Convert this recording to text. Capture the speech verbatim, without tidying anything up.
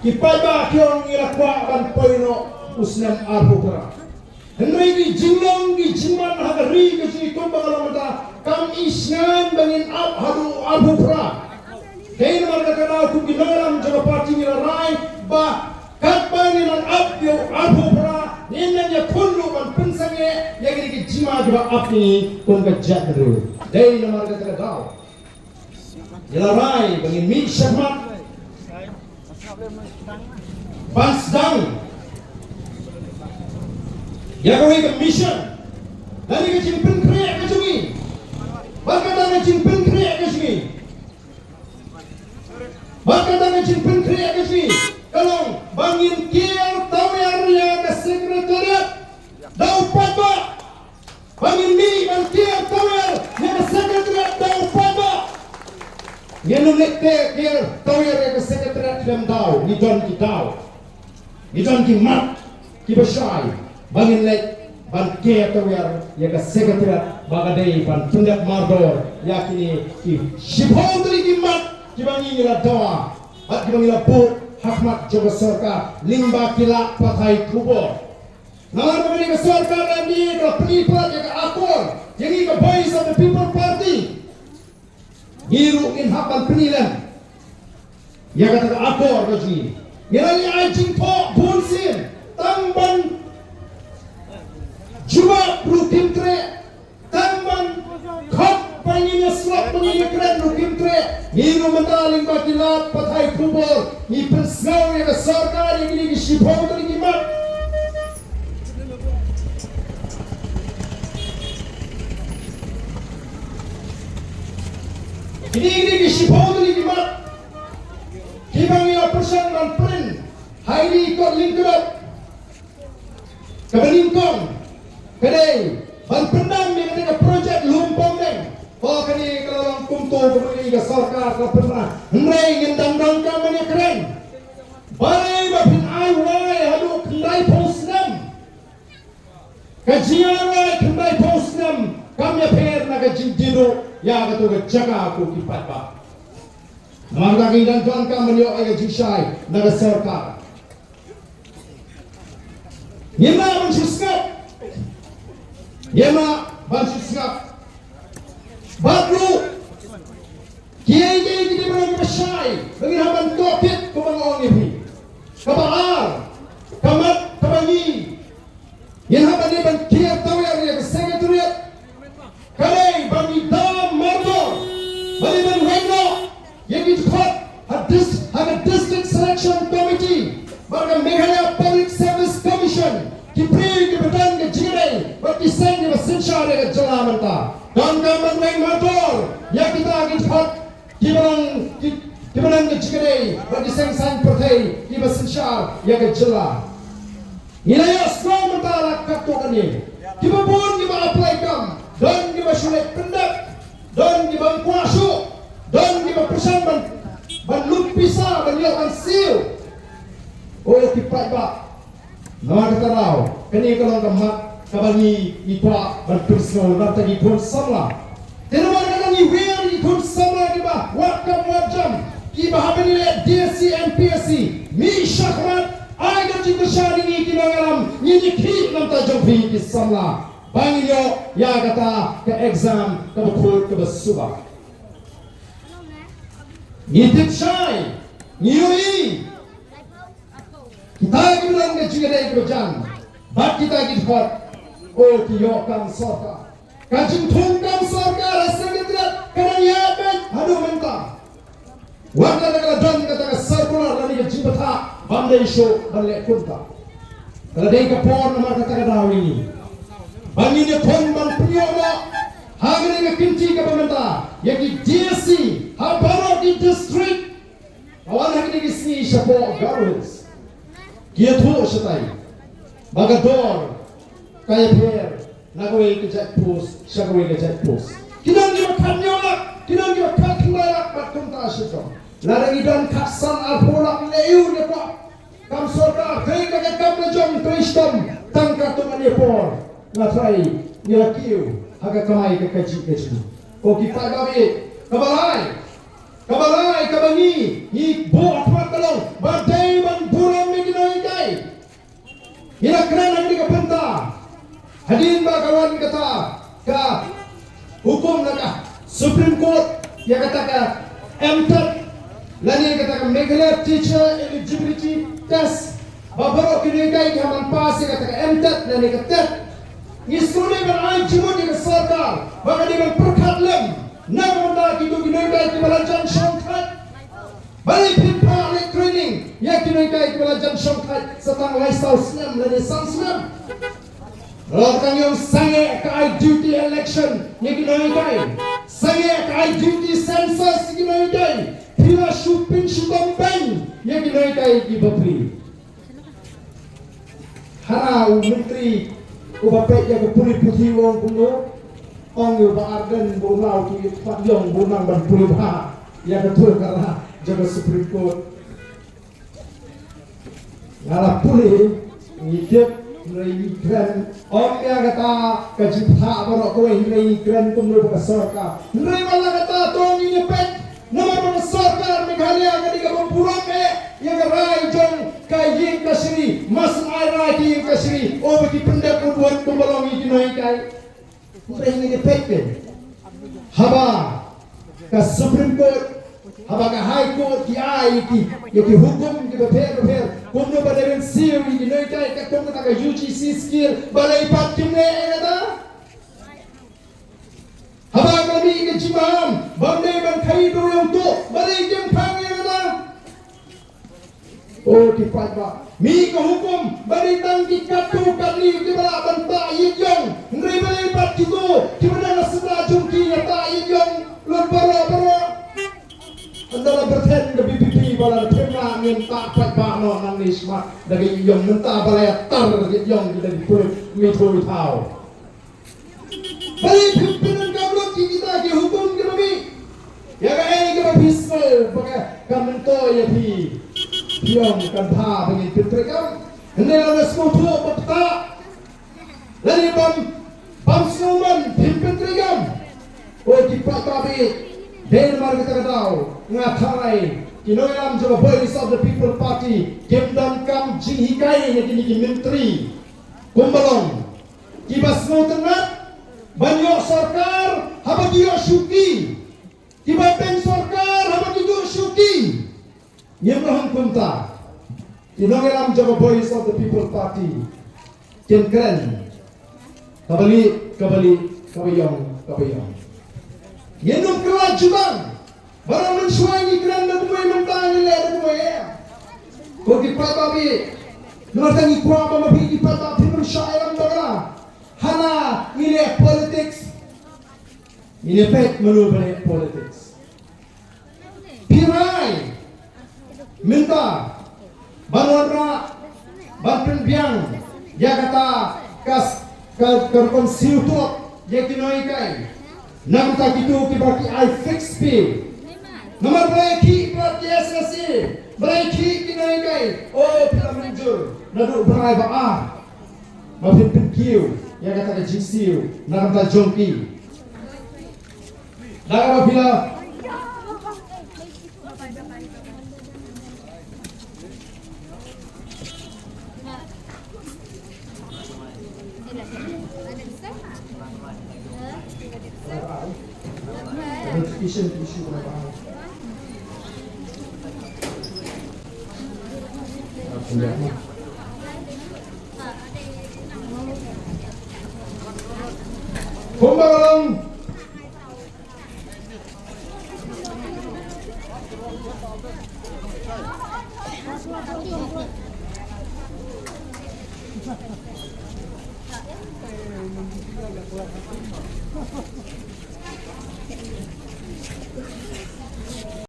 Ki paidbah ki ong ngi la kwah ban poi noh u snem arphew phra. Hynrei ki jinglong ki jingman ha ka ri ka jong ngi kumba ka long mynta kam i sngewbha ba ngin ap haduh arphew phra. Dei namar kata ka daw kum ki nongïalam jong ka party ngi la rai ba katba ngin nang ap ïa u arphew phra ngin nang ïakhun ruh ban pynsangeh ïa kine ki jingma kiba ap ïa ngi kum ka jaitbynriew. Dei namar kata ka daw ngi la rai ba ngin mih shakhmat ban sdang ïa kawei ka mission lane ka jingpynkhreh ka jong ngi. Bad kata ka jingpynkhreh ka jong ngi, bad kata ka jingpynkhreh ka jong ngi ka long ba ngin kiar tawiar ïa ka secretariat da u paidbah. Ba ngin mih ban kiar tawiar ïa ka secretariat da u paidbah. Ngin ym leh te kiar tawiar ïa ka secretariat khlem daw, ngi don ki daw, ngi don ki mat kiba shai ba ngin leh ban kiar tawiar ïa ka secretariat ba ka dei ban pyndep mardor ïa kine ki shiphew tylli ki mat kiba ngi la dawa bad kiba ngi la buh ha khmat jong ka sorkar lyngba ki lad pathai khubor. Namar ba kane ka sorkar lane ka la pyni palat ïa ka akor ïa ngi ka Voice of the People Party. Ngi ruh ngin hap ban pyni lem ïa kata ka akor ka jong ngi. Ngi la leh ai jingthoh bun sien tang ban jubab ruh kim treh. Tang ban khot ba ngin ïa slok ba ngin ïa kren ruh kim treh. Ngi ruh mynta lyngba ki lad pathai khubor ngi pynsngew ïa ka sorkar ïa kine ki shiphew tylli ki mat. Kine, kine ki shiphew tylli ki mat kiba ngi la pyrshang ban print ha ine i kot lyngkdop. Kaba nyngkong ka dei ban pyndam ïa kane ka projek Lum Pongdeng. Ba kane ka la long kumto kumne ka sorkar ka pynbna. Hynrei ngin dang donkam ban ïakren. Balei ba phin ai wai haduh khyndaiphew snem? Ka jingai wai khyndaiphew snem kam ïapher na ka jingdie duh ïa kato ka jaka ko ki paidbah. Namar kata ngi dang donkam ban ïoh ïa ka jingshai na ka sorkar. Ngim lah ban shu sngap. Ngim lah ban shu sngap. Bad ruh kiei kiei ki dei ban long kiba shai ba ngin hap ban tohkit kumba nga ong ïa phi. Kaba ar, ka mat kaba ngi ngin hap ban dei ban kiar tawiar ïa ka secretariat. Ka dei ba ngi da mardor ba dei ban weng noh ïa ki dkhot ha dis-, ha ka District Selection Committee bad ka Meghalaya Public Service Commission, ki briew kiba don ka jingïadei bad ki seng kiba synshar ïa ka jylla mynta. Donkam ban weng mardor ïa kita ki dkhot kiba don ki, kiba don ka jingïadei bad ki seng saiñ pyrthei kiba synshar ïa ka jylla. Ngi la ïohsngew mynta la katto katne kiba bun kiba apply kam, don kiba shu leit pyndep, don kiba ym kwah shuh, don kiba pyrshang ban, ban lut pisa ban ïoh ban siew. O ki paidbah, namar kata daw kane ka long ka mat kaba ngi, ngi kwah ban pynsngew na bynta ki khun samla. Te namar kata ngi wer ïa ki khun samla kiba wad kam wad jam, kiba haba ngi leh D S C and P S C, mih shakhmat, ai ka jingkyrshan ïa ngi ki nongïalam, ngin ïakhih na bynta jong phi ki samla ba ngin ïoh ïa kata ka exam kaba khuid kaba suba. Ngi tip shai, ngi ïohi kita kiba don ka jingïadei kaba jan bad kita ki dkhot, o ki ïoh kam sorkar. Ka jingthung kam sorkar ha Secretariat ka dang ïaid beit haduh mynta. Wat la ka la don kata ka circular lane ka jingbatai bym dei shuh ban leh kumta. Ka la dei ka por namar kata ka daw ïa ngi ba ngin ïakhun ban pynïoh noh ha kane ka kynti kaba mynta ïa ki D S C ha baroh ki district. Ka wan ha kine ki sngi shapoh Garo Hills ki ïathuh shatai ba ka dor ka ïapher na kawei ka jait post sha kawei ka jait post. Ki don kiba khathynñiew lak, ki don kiba khatkhyndai lak bad kumta shitom. Lada ngi don khatsan arphew lak lei un ïa kwah kam sorkar, trei ka kam la jong, trei shitom tang katto katne por. Nga trai ngi la kiew ha ka kamai ka kajih ka jingim. Ko ki paidbah, kaba lai, kaba lai kaba ngi, ngi buh ha khmat ka long ba dei ban eligibility test ba baroh ki nonghikai ki hap ban pass ïa kata ka MTET lane ka TET. Ngi sngewdei ban ai jingmut ïa ka sorkar ba ka dei ban pyrkhat lem na ka bynta kito ki nonghikai kiba la jan shongthait. Balei phim phah leh training ïa ki nonghikai kiba la jan shongthait sa tang lai saw snem lane san snem? Lada ka ngi ong sangeh ka ai duty election ïa ki nonghikai, sangeh ka ai duty census ïa ki nonghikai, phi la shu pynshitom beiñ ïa ki nonghikai kiba phi. Hana u myntri uba peit ïa ka pule puthi u ong kumno? Ong ïa u Bah Ardent ba u la u tu ïa u Bah Ardent ba u nang ban pule bha ïa ka tur ka la jong ka Supreme Court. Nga la pule, ngi tip, hynrei ngi kren. Ym ïa kata ka jingpynbha baroh kawei, hynrei ngi kren kumno ba ka sorkar. Hynrei wat la kata to ngin ïa peit. Namar ba ka sorkar Meghalaya ka dei kaba burom eh ïa ka rai jong ka ïing kashari. Mas ai rai ka ïing kashari, o ba ki pyndep u duan kumba long ïa ki nonghikai. Hynrei ngin ïa peit kein. Haba ka Supreme Court, haba ka High Court ki ai ïa ki, ïa ki hukum kiba pher ba pher, kumno ba dei ban siew ïa ki nonghikai katkum kata ka U G C skill, balei pat kim leh ïa kata? Haba ka mih ka jingmaham ba ym dei ban khaïi dewiong tuh, balei kim phah ïa kata? O ki paidbah, mih ka hukum ba dei tang ki katto katne kiba lah ban tah ïing jong. Hynrei balei pat kito kiba dang ha sla jong ki ïa tah ïing jong lut baroh baroh? Ynda la byrthen ka VPP ba lada phim lah ngin tah paidbah noh nangne shakhmat da ka ïing jong, mynta ba la ïatar ïing jong ki da ki pulit mithaw mithaw. Balei phim pyndonkam lut ïa kita ki hukum kiba mih? Ïa kaei kaba phi sngew ba ka, ka myntoi ïa phi? Phi ong kan bha ba ngin pyntreikam. Hynrei lada sngewthuh ba ptah lane bym, bym sngewmon, phim pyntreikam. O ki paidbah, dei namar kata ka daw nga tharai ki nongïalam jong ka Voice of the People Party kim donkam jinghikai na kine ki myntri kumba long kiba sngewtynnat ban ïoh sorkar haba ki ïoh shuki, kiba pyn sorkar haba ki duh shuki. Ngim long kumta. Ki nongïalam jong ka Voice of the People Party kin kren kaba lieh, kaba lieh, kaba ïong, kaba ïong. Ngin ym kylla jutang. Ba la mynshuwa ngi kren da kumwei, mynta ngi leh da kumwei. Ko ki paidbah, ngi la tang ngi kwah ba ma phi ki paidbah phin pynshah ïalam bakla. Hana ngi leh politics. Ngi leh peit mano ba leh politics. Phi rai mynta ban wanrah, ban pynbiang ïa kata ka, ka, ka rukom siew tuh ïa ki nonghikai. Na bynta kito kiba ki ai fixed pay. Namar ba la ïakhih pat ki S S A, ba la ïakhih ki nonghikai. O phi la mynjur naduh bnai ba ar ba phin pynkiew ïa kata ka jingsiew na ka bynta jong ki. Da kaba phi la Kumba ka long.